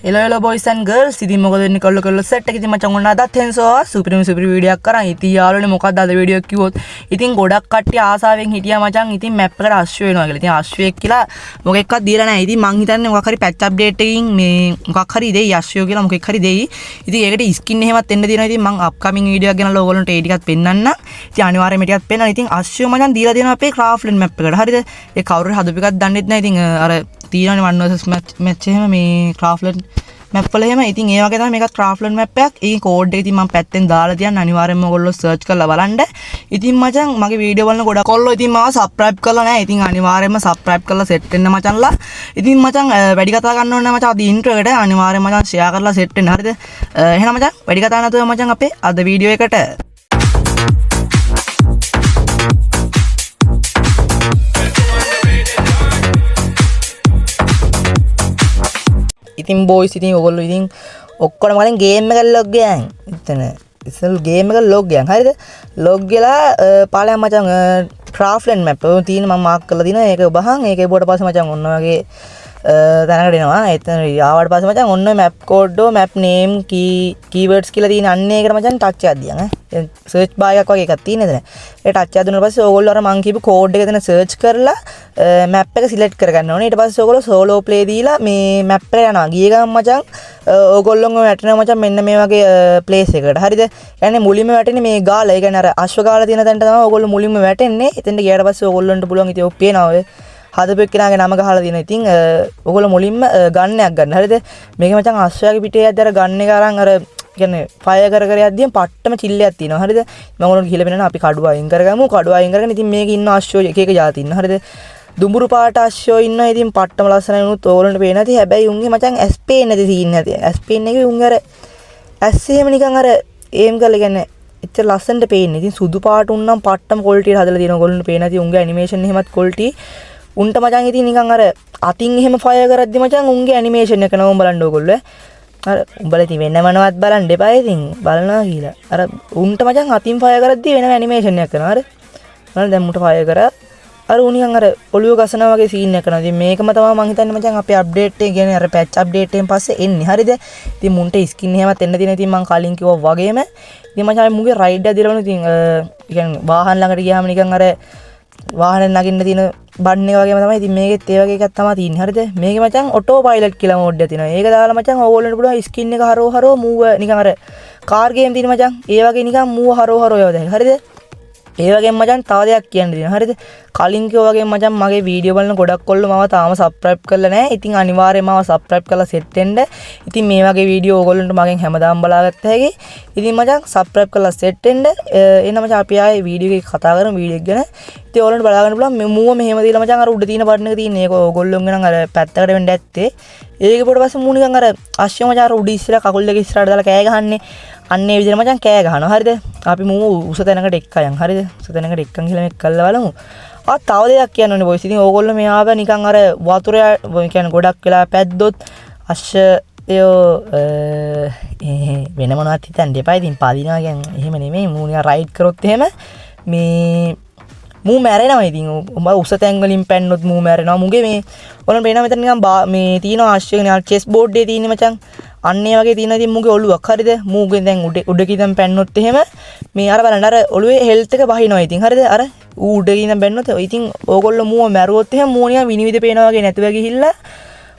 Hello hello boys and girls, ඉතින් මොකද වෙන්නේ කොල්ල කොල්ල සෙට් එක. ඉතින් මචං ඔන්න අදත් හෙන්සෝ සුපිරිම සුපිරි වීඩියෝ එකක් කරන්. ඉතින් යාළුවනේ මොකද්ද අද වීඩියෝ එක කිව්වොත්, ඉතින් ගොඩක් කට්ටිය ආසාවෙන් හිටියා මචං ඉතින් මැප් එකට අශ්ව වෙනවා කියලා. ඉතින් අශ්වයෙක් කියලා මොකෙක්වත් දීලා නැහැ. ඉතින් මං හිතන්නේ මොකක් හරි පැච් අප්ඩේට් එකකින් මේ මොකක් හරි දෙයි අශ්වයෝ කියලා මොකෙක් හරි දෙයි. ඉතින් ඒකට ස්කින් එහෙමත් එන්න තියෙනවා. ඉතින් මං අප්කමින් වීඩියෝ එකක් ගෙනල්ලා ඕගොල්ලන්ට ඒ ටිකත් පෙන්නන්න. ඉතින් අනිවාර්යයෙන්ම ඒ ටිකත් පෙන්නන්න. ඉතින් අශ්වයෝ මචං දීලා තියෙනවා අපේ ක්‍රාෆ්ට්ලන්ඩ් මැප් එකට. හරිද? ඒ කවුරු හරි හදපු එකක් දන්නෙත් නැහැ. ඉතින් අර තියෙනවනේ 1 versus match එහෙම මේ ක්‍රාෆ්ට්ලන්ඩ් මැප් වල එහෙම. ඉතින් ඒ වගේ තමයි මේකත් ක්‍රාෆ්ට්ලන්ඩ් මැප් එකක්. ඒකේ කෝඩ් එක ඉතින් මම පැත්තෙන් දාලා තියන්න, අනිවාර්යයෙන්ම ඔයගොල්ලෝ සර්ච් කරලා බලන්න. ඉතින් මචං මගේ වීඩියෝ බලන ගොඩක් කොල්ලෝ ඉතින් මාව සබ්ස්ක්‍රයිබ් කරලා නැහැ. ඉතින් අනිවාර්යයෙන්ම සබ්ස්ක්‍රයිබ් කරලා සෙට් වෙන්න මචංලා. ඉතින් මචං වැඩි කතා ගන්න ඕනේ නැහැ මචං. අද ඉන්ට්‍රෝ එකට අනිවාර්යයෙන්ම මචං ෂෙයා කරලා සෙට් වෙන්න. හරිද? එහෙනම් මචං වැඩි කතා නැතුව මචං අපේ අද වීඩියෝ එකට. ඉතින් බොයිස් ඉතින් ඔයගොල්ලෝ ඉතින් ඔක්කොම කලින් ගේම් එක ලොග් ගියන්. එතන ඉස්සෙල් ගේම් එක ලොග් ගියන්. හරිද? ලොග් වෙලා පාලයන් මචං ක්‍රාෆ්ට්ලන්ඩ් මැප් ඔය තියෙන මම මාක් කරලා දිනවා. ඒක ඔබහන්. ඒක එබුවට පස්සේ මචං ඔන්න ඔයගේ තැනකට එනවා. එතන ආවට පස්සේ මචං ඔන්න ඔය මැප් කෝඩ් ඔය මැප් නේම් කීවර්ඩ්ස් කියලා තියෙන අන්න ඒකට මචං ටච් එකක් දියන් ඈ. දැන් සර්ච් බාර් එකක් වගේ එකක් තියෙන එතන. ඒ ටච් එක දුන්නාට පස්සේ ඕගොල්ලෝ අර මං කියපු කෝඩ් එක එතන සර්ච් කරලා මැප් එක සිලෙක්ට් කරගන්න ඕනේ. ඊට පස්සේ ඕගොල්ලෝ සෝලෝ ප්ලේ දීලා මේ මැප් එකට යනවා. ගිය ගමන් මචං ඕගොල්ලොන්ව වැටෙනවා මචං මෙන්න මේ වගේ ප්ලේස් එකකට. හරිද? ඒ කියන්නේ මුලින්ම වැටෙන්නේ මේ ගාල. ඒ කියන්නේ අර අශ්ව ගාල තියෙන තැනට තමයි ඕගොල්ලෝ මුලින්ම වැටෙන්නේ. එතෙන්ට ගියාට පස්සේ ඕගොල්ලන්ට පුළුවන් ඉතින් ඔක් පේනවා ඔය හදපු එක්කෙනාගේ නම ගහලා තියෙනවා. ඉතින් ඔයගොල්ලෝ මුලින්ම ගන් එකක් ගන්න. හරිද? මේක මචං අශ්වයාගේ පිටේ යද්දි අර ගන් එක අරන් අර කියන්නේ ෆයර් කර කර යද්දිම පට්ටම චිල්ලයක් තියෙනවා. හරිද? මම ඔයගොල්ලන්ට කියලා පෙන්නනවා අපි කඩුව අයින් කරගමු. කඩුව අයින් කරගෙන ඉතින් මේකේ ඉන්න අශ්වයෝ එක එක ජාති ඉන්න. හරිද? දුඹුරු පාට අශ්වයෝ ඉන්නවා. ඉතින් පට්ටම ලස්සනයි වුණොත් ඔයගොල්ලන්ට පේන්නේ නැති. හැබැයි උන්ගේ මචං ඇස් පේන්නේ නැති සීන් නැති. ඇස් පේන්නේ නැති උන් අර ඇස් එහෙම නිකන් අර ඒම් කරලා කියන්නේ එච්චර ලස්සනට පේන්නේ. ඉතින් සුදු පාට උන් නම් පට්ටම ක්වොලිටියට හදලා තියෙනවා. ඔයගොල්ලන්ට පේන්නේ නැති උන්ගේ ඇනිමේෂන් එහෙමත් ක්වොලිටි. උන්ට මචං ඉතින් නිකන් අර අතින් එහෙම ෆයර් කරද්දි මචං උන්ගේ ඇනිමේෂන් එක නම බලන්න ඕගොල්ලෝ ඈ. අර උඹලා ඉතින් වෙන මොනවත් බලන්න එපා ඉතින් බලනවා කියලා. අර උන්ට මචං අතින් ෆයර් කරද්දි වෙනම ඇනිමේෂන් එකක් කරනවා. අර බලන්න දැන් මුන්ට ෆයර් කරා අර උන් නිකන් අර ඔළුව ගසනවා වගේ සීන් එකක් කරනවා. ඉතින් මේකම තමයි මං හිතන්නේ මචං අපේ අප්ඩේට් එක කියන්නේ අර පැච් අප්ඩේට් එකෙන් පස්සේ එන්නේ. හරිද? ඉතින් මුන්ට ස්කින් එහෙමත් එන්න තියෙන. ඉතින් මං කලින් කිව්වා වගේම ඉතින් මචං අපි මුගේ රයිඩ් එක දීලා බලමු. ඉතින් ඒ කියන්නේ වාහන ළඟට ගියාම නිකන් අර වාහනේ නගින්න තියෙන බටන් එක වගේම තමයි. ඉතින් මේකෙත් ඒ වගේ එකක් තමයි තියෙන්නේ. හරිද? මේකේ මචං ඔටෝ පයිලට් කියලා මෝඩ් එකක් තියෙනවා. ඒක දාලා මචං ඕගොල්ලන්ට පුළුවන් ස්කින් එක හරව හරව මූව නිකන් අර කාර් ගේම් තියෙන මචං ඒ වගේ නිකන් මූව හරව හරව යව දැන්. හරිද? ඒ වගේම මචං තව දෙයක් කියන්න තියෙනවා. හරිද? කලින් කිව්වා වගේම මචං මගේ වීඩියෝ බලන ගොඩක් කොල්ලෝ මම තාම සබ්ස්ක්‍රයිබ් කරලා නැහැ. ඉතින් අනිවාර්යයෙන්ම මාව සබ්ස්ක්‍රයිබ් කරලා සෙට් වෙන්න. ඉතින් මේ වගේ වීඩියෝ ඕගොල්ලන්ට මගෙන් හැමදාම බලාගත්ත හැකි. ඉතින් මචං සබ්ස්ක්‍රයිබ් කරලා සෙට් වෙන්න. එහෙනම් මචං අපි ආයේ වීඩියෝ එකේ කතා කරමු වීඩියෝ එක ගැන. ඉතින් ඕගොල්ලන්ට බලා ගන්න පුළුවන් මේ මූව මෙහෙම දීලා මචං අර උඩ තියෙන බටන් එක තියෙන. ඒක ඕගොල්ලොන්ගේ නම් අර පැත්තකට වෙන්න ඇත්තේ. ඒක පොඩ පස්සේ මූ නිකන් අර අශ්වය මචං අර උඩ ඉස්සරහ කකුල් දෙක ඉස්සරහට දාලා කෑ ගහන්නේ. අන්න ඒ විදිහට මචං කෑ ගහනවා. හරිද? අපි මූව උස තැනකට එක්ක යන්. හරිද? උස තැනකට එක්කන් කියලා මේක කරලා බලමු. තව දෙයක් කියන්න ඕනේ බොයිස්. ඉතින් ඕගොල්ලෝ මෙයාව නිකන් අර වතුර ඔය කියන්නේ ගොඩක් වෙලා පැද්දොත් අශ්වයෝ වෙන මොනවත් හිතන්න එපා. ඉතින් පදිනවා කියන්නේ එහෙම නෙමෙයි. මූ නිකන් රයිඩ් කරොත් එහෙම මේ මූ මැරෙනවා. ඉතින් උඹ උස තැන් වලින් පැන්නොත් මූ මැරෙනවා. මුගේ මේ ඔයාලට පේනවා මෙතන නිකන් මේ තියෙන අශ්වය නිකන් චෙස් බෝඩ් එකේ තියෙන මචං. අන්න ඒ වගේ තියෙන ඉතින් මුගේ ඔළුවක්. හරිද? මූගේ දැන් උඩ ඉඳන් පැන්නොත් එහෙම මේ අර බලන්න අර ඔළුවේ හෙල්ත් එක බහිනවා ඉතින්. හරිද? අර ඌ උඩ ඉඳන් පැන්නොත් ඉතින් ඕගොල්ලෝ මූව මැරුවොත් එහෙම මූ නිකන් විනිවිද පේනවා වගේ නැතුව ගිහිල්ලා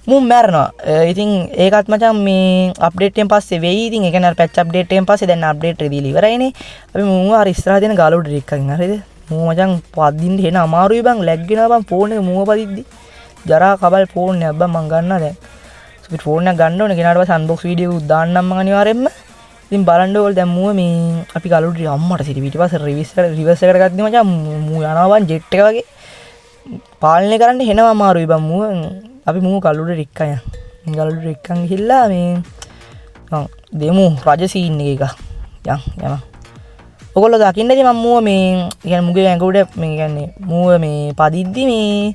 මූ මැරෙනවා. ඉතින් ඒකත් මචං මේ අප්ඩේට් එකෙන් පස්සේ වෙයි. ඉතින් ඒ කියන්නේ අර පැච් අප්ඩේට් එකෙන් පස්සේ දැන් අප්ඩේට් එක දීලා ඉවරයිනේ. අපි මූව අර ඉස්සරහා තියෙන ගල උඩ එක්කන්. හරිද? මූ මචං පදින්න එන අමාරුයි බං, ලැග් වෙනවා බං ෆෝන් එක මූව පදිද්දි. ජරා කබල් ෆෝන් එකක් බං මං ගන්නවා දැන්. සුපිරි ෆෝන් එකක් ගන්න ඕනේ. ගෙනාට පස්සේ අන්බොක්ස් වීඩියෝ එකක් දාන්නම් මං අනිවාර්යෙන්ම. ඉතින් බලන්න ඕගොල්ලෝ දැන් මූව මේ අපි ගල උඩට අම්මට සිරි ඊට පස්සේ රිවර්ස් එකට ගද්දි මචං මූ යනවා බං ජෙට් එක වගේ. පාලනය කරන්න හෙනව අමාරුයි බං මූව. අපි මූව ගල උඩට එක්කන් යන්. ගල උඩට එක්කන් ගිහිල්ලා මේ දෙමු රජ සීන් එක එක. යන් යමන්. ඔයගොල්ලෝ දකින්න ඇති මං මූව මේ, ඒ කියන්නේ මුගේ ඇඟ උඩ මේ කියන්නේ මූව මේ පදිද්දි මේ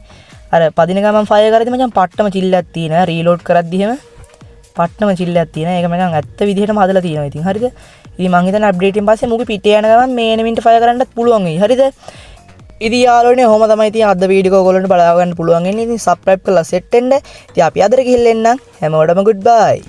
අර පදින ගමන් ෆයර් කරද්දි මචං පට්ටම චිල්ලයක් තියෙනවා. රීලෝඩ් කරද්දි එහෙම පට්ටම චිල්ලයක් තියෙනවා. ඒක මචං ඇත්ත විදිහටම හදලා තියෙනවා ඉතින්. හරිද? ඉතින් මං හිතන්නේ අප්ඩේට් එකෙන් පස්සේ මුගේ පිටේ යන ගමන් මේ එනිමින්ට ෆයර් කරන්නත් පුළුවන් වෙයි. හරිද? ඉතින් යාළුවනේ ඔහොම තමයි ඉතින් අද වීඩියෝ එක ඔයගොල්ලන්ට බලා ගන්න පුළුවන් වෙන්නේ. ඉතින් සබ්ස්ක්‍රයිබ් කරලා සෙට් වෙන්න. ඉතින් අපි අදට ගිහිල්ලා එන්නම්. හැමෝටම ගුඩ් බයි.